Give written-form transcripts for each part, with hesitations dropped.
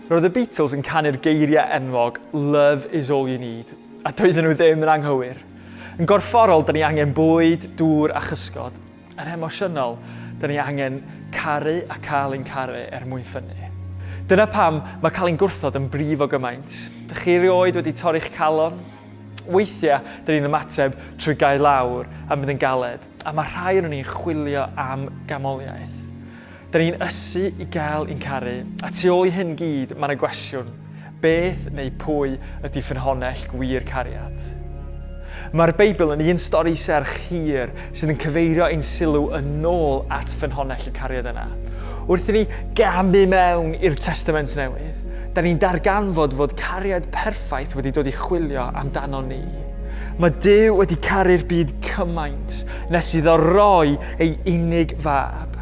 Roedd y Beatles yn canu'r geiriau enwog 'Love is all you need', a doedden nhw ddim yn anghywir. Yn gorfforol, da ni angen bwyd, dŵr a chysgod. Yn emosiynol, da ni angen caru a cael ein caru er mwyn ffynnu. Dyna pam mae cael ein gwrthod yn brifo gymaint. Dych chi erioed wedi torri'ch calon? Weithiau, da ni'n ymateb trwy gau lawr a mynd yn galed, a mae rhai ohonon ni'n chwilio am gamoliaeth. Da ni'n ysu i gael ein caru, a tu ôl i hyn gyd mae 'na gwestiwn, beth neu pwy ydy ffynhonnell gwir cariad? Mae'r Beibl yn un stori serch hir sydd yn cyfeirio ein sylw yn ôl at ffynhonnell y cariad yna. Wrth i ni gamu mewn i'r Testament Newydd, da ni'n darganfod fod cariad perffaith wedi dod i chwilio amdano ni. Mae Duw wedi caru'r byd cymaint nes iddo roi ei unig fab.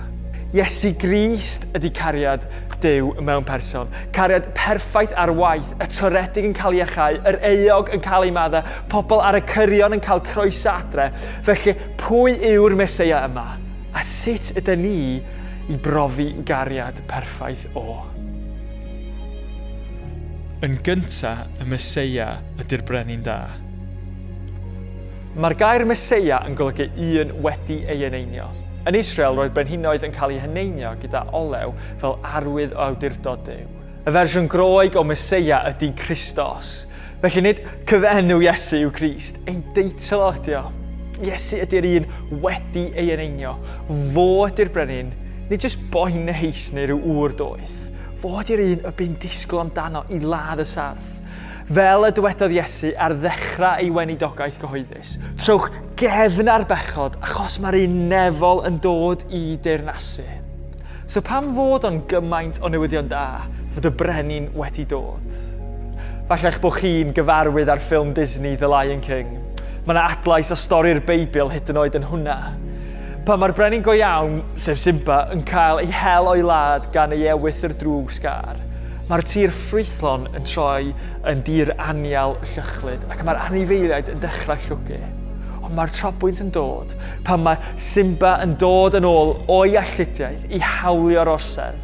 Iesu Grist ydy cariad Duw mewn person. Cariad perffaith ar waith, y toredig yn cael ei iachau, yr euog yn cael ei maddau, pobl ar y cyrion yn cael croeso adre. Felly, pwy yw'r Meseia yma? A sut ydyn ni i brofi gariad perffaith o? Yn gynta, y Meseia ydy'r brenin da. Mae'r gair Meseia yn golygu un wedi ei eneinio. Yn Israel, roedd brenhinoedd yn cael eu heneinio gyda olew fel arwydd o awdurdod Duw. Y fersiwn Groeg o Meseia ydy Christos. Felly nid cyfenw Iesu yw Crist, ei deitl o ydy o. Iesu ydy'r un wedi ei eneinio. Fo ydy'r brenin, nid jyst boi neis neu rhyw ŵr doeth. Fo ydy'r un y bu'n disgwyl amdano i ladd y sarff. Fel y dywedodd Iesu ar ddechrau ei weinidogaeth gyhoeddus, trowch gefn ar bechod achos mae'r un nefol yn dod i deyrnasu. So pam fod o'n gymaint o newyddion da fod y brenin wedi dod? Falle eich bod chi'n gyfarwydd â'r ffilm Disney The Lion King. Mae yna adlais o stori'r Beibl hyd yn oed yn hwnna. Pan mae'r brenin go iawn, sef Simba, yn cael ei hel o'i wlad gan ei ewythr drwg Scar, mae'r tir ffrwythlon yn troi yn dir anial llychlyd ac mae'r anifeiliaid yn dechrau llwgu. Ond mae'r trobwynt yn dod pan mae Simba yn dod yn ôl o'i alltudiaeth i hawlio'r orsedd.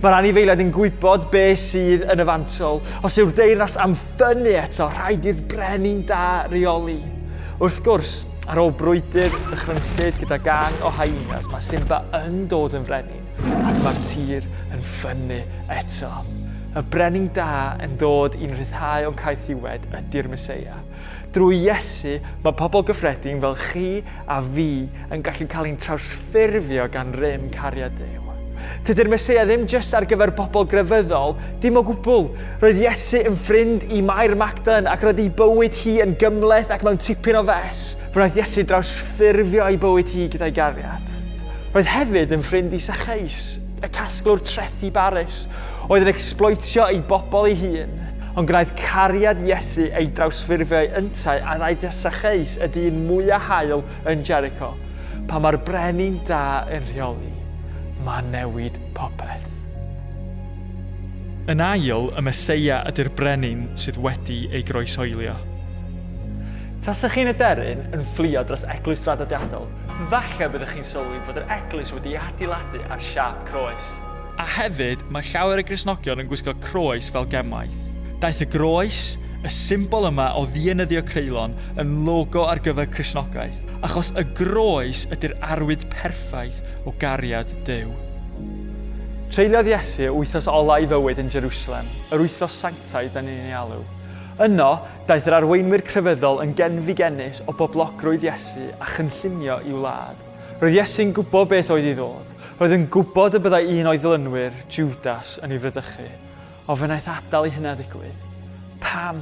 Mae'r anifeiliaid yn gwybod be sydd yn y fantol. Os yw'r deyrnas am ffynnu eto, rhaid i'r brenin da reoli. Wrth gwrs, ar ôl brwydr ddychrynllyd gyda gang o hyenas, mae Simba yn dod yn frenin, ac mae'r tir yn ffynnu eto. Y brenin da yn dod i'n rhyddhau o'n caethiwed ydy'r Meseia. Drwy Iesu, mae pobl gyffredin fel chi a fi yn gallu cael ein trawsffurfio gan rym cariad Duw. Tydi'r Meseia ddim jyst ar gyfer bobl grefyddol, dim o gwbl. Roedd Iesu yn ffrind i Mair Magdalen ac roedd ei bywyd hi yn gymhleth ac mewn tipyn o fes. Fe wnaeth Iesu drawsffurfio ei bywyd hi gyda'i gariad. Roedd hefyd yn ffrind i Sacheus, y casglwr trethi barus, oedd yn ecsbloetio ei bobl ei hun. Ond gwnaeth cariad Iesu ei drawsffurfio i yntau a ddaeth Sacheus y dyn mwyaf hael yn Jericho. Pan mae'r brenin da yn rheoli, mae'n newid popeth. Yn ail, y Meseia ydy'r brenin sydd wedi ei groeshoelio. Tasech chi'n aderyn yn fflio dros eglwys draddodiadol, falle byddech chi'n sylwi fod yr eglwys wedi ei adeiladu ar siâp croes. A hefyd, mae llawer o Gristnogion yn gwisgo croes fel gemwaith. Daeth y groes, y symbol yma o ddienyddio creulon, yn logo ar gyfer Cristnogaeth, achos y groes ydy'r arwydd perffaith o gariad Duw. Treuliodd Iesu wythnos ola ei fywyd yn Jerusalem, yr wythnos sanctaidd da ni'n ei alw. Yno, daeth yr arweinwyr crefyddol yn genfigennus o boblogrwydd Iesu a chynllunio i'w ladd. Roedd Iesu'n gwybod beth oedd i ddod. Roedd yn gwybod y byddai un o'i ddilynwyr, Jwdas, yn ei fradychu. Ond fe wnaeth adael i hynna ddigwydd. Pam?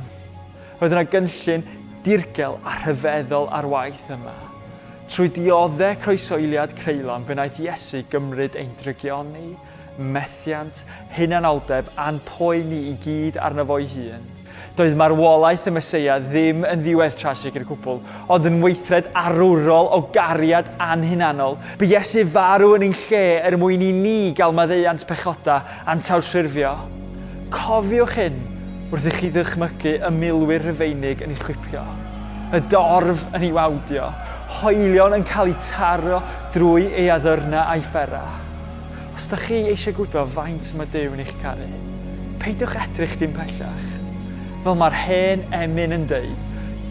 Roedd yna gynllun dirgel a rhyfeddol ar waith yma. Trwy dioddef croesoeliad creulon, fe wnaeth Iesu gymryd ein drygioni, methiant, hunanoldeb a'n poen ni i gyd arno fo'i hun. Doedd marwolaeth y Meseia ddim yn ddiwedd trasig i'r cwbl, ond yn weithred arwrol o gariad anhunanol. Bu Iesu farw yn ein lle er mwyn i ni gael maddeuant pechodau a'n trawsffurfio. Cofiwch hyn wrth i chi ddychmygu y milwyr Rhufeinig yn ei chwipio, y dorf yn ei wawdio, hoelion yn cael eu taro drwy ei addyrnau a'i fferau. Os da chi eisiau gwybod faint mae Duw yn eich caru, Peidiwch edrych dim pellach. Fel mae'r hen emyn yn deud,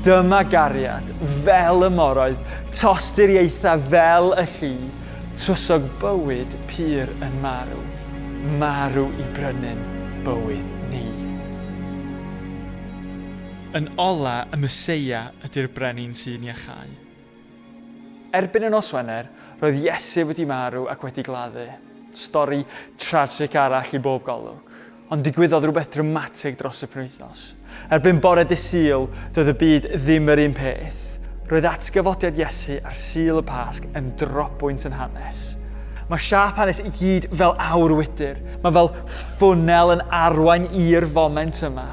dyma gariad, fel y moroedd, tosturiaethau fel y lli, Twysog bywyd pur yn marw, marw i brynu'n bywyd ni. Yn ola, y Meseia ydy'r brenin sy'n iachau. Erbyn y nos Wener, roedd Iesu wedi marw ac wedi gladdu. Stori tragic arall i bob golwg. Ond digwyddodd rhywbeth dramatig dros y penwythnos. Erbyn bore dydd Sul, doedd y byd ddim yr un peth. Roedd atgyfodiad Iesu ar Sul y Pasg yn drobwynt yn hanes. Mae siâp hanes i gyd fel awr wydr. Mae fel ffwnnel yn arwain i'r foment yma.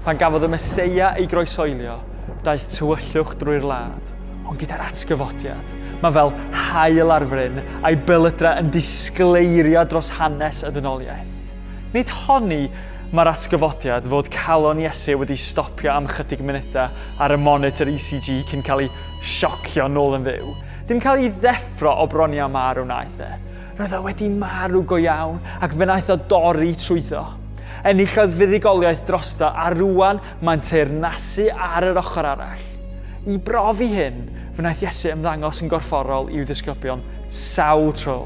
Pan gafodd y Meseia ei groesoelio, daeth tywyllwch drwy'r wlad. Ond gyda'r atgyfodiad, mae fel haul ar fryn, a'i belydrau yn disgleirio dros hanes y ddynoliaeth. Nid honni mae'r atgyfodiad fod calon Iesu wedi stopio am chydig munudau ar y monitor ECG cyn cael ei siocio nôl yn fyw. Dim cael ei ddeffro o bron i a marw wnaeth e. Roedd o wedi marw go iawn ac fe wnaeth o dorri trwyddo. Enillodd fuddugoliaeth drosto a rwan mae'n teyrnasu ar yr ochr arall. I brofi hyn, fe wnaeth Iesu ymddangos yn gorfforol i'w ddisgyblion sawl tro,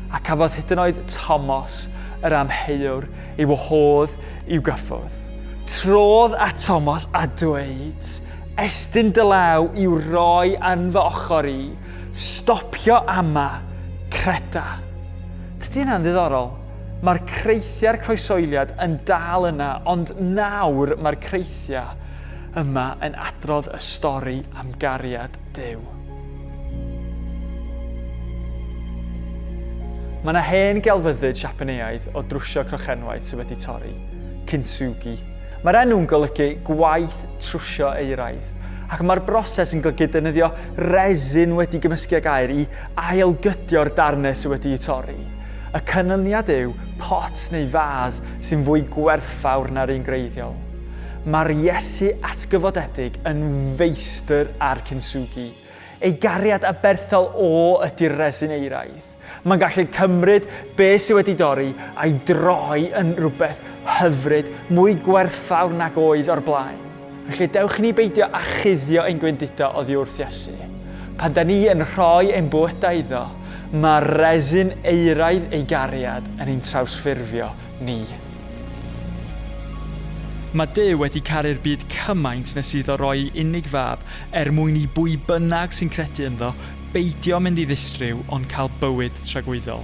a cafodd hyd yn oed Tomos, yr amheuwr, ei wahodd i'w gyffwrdd. Trodd at Tomos a dweud, Estyn dy law i'w roi yn fy ochr i, stopio ama, creda. Tydi hynna'n ddiddorol? Mae'r creithiau'r croesoeliad yn dal yna, ond nawr mae'r creithiau yma yn adrodd y stori am gariad Duw. Mae yna hen gelfyddyd Siapaneaidd o drwsio crochenwaith sydd wedi torri, kintsugi. Mae'r enw'n golygu gwaith trwsio euraidd, ac mae'r broses yn golygu defnyddio resin wedi gymysgu ag aer i ailgydio'r darnau sydd wedi'u torri. Y canlyniad yw pot neu fas sy'n fwy gwerthfawr na'r un gwreiddiol. Mae'r Iesu atgyfodedig yn feistr ar kintsugi. Ei gariad aberthol o ydy'r resin euraidd. Mae'n gallu cymryd be sydd wedi dorri a'i droi yn rhywbeth hyfryd, mwy gwerthfawr nag oedd o'r blaen. Felly dewch i ni beidio â chuddio ein gwendidau oddi wrth Iesu. Pan da ni yn rhoi ein bywydau iddo, mae resin euraidd ei gariad yn ein trawsffurfio ni. Mae Duw wedi caru'r byd cymaint nes iddo roi ei unig fab er mwyn i bwy bynnag sy'n credu ynddo beidio mynd i ddistryw ond cael bywyd tragwyddol.